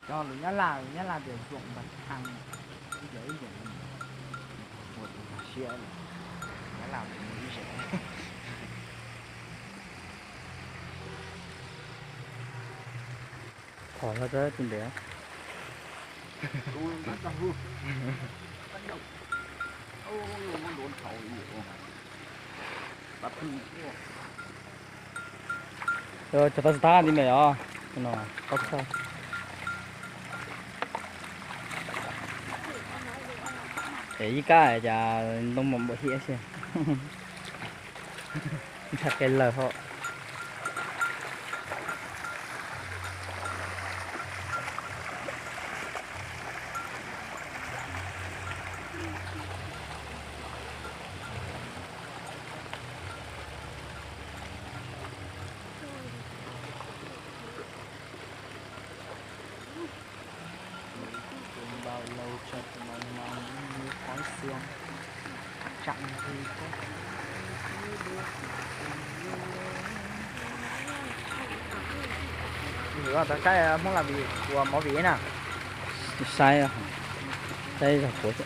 Cov lus Nyab Laj, Nyab Laj tias ruộng bậc thang, ib yam ib yam ua tus nkag siab, Nyab Laj mus ib zem. Thov no tus ntev. Cov tau tsis tab li me os, no, tau txhawj. Es ib kab cas ntoo mas npaum hiav xwb. Ntshai qe lawg hos. Tau saib Hmoob Laj Vim ua movie na. Saib, saib zog puav.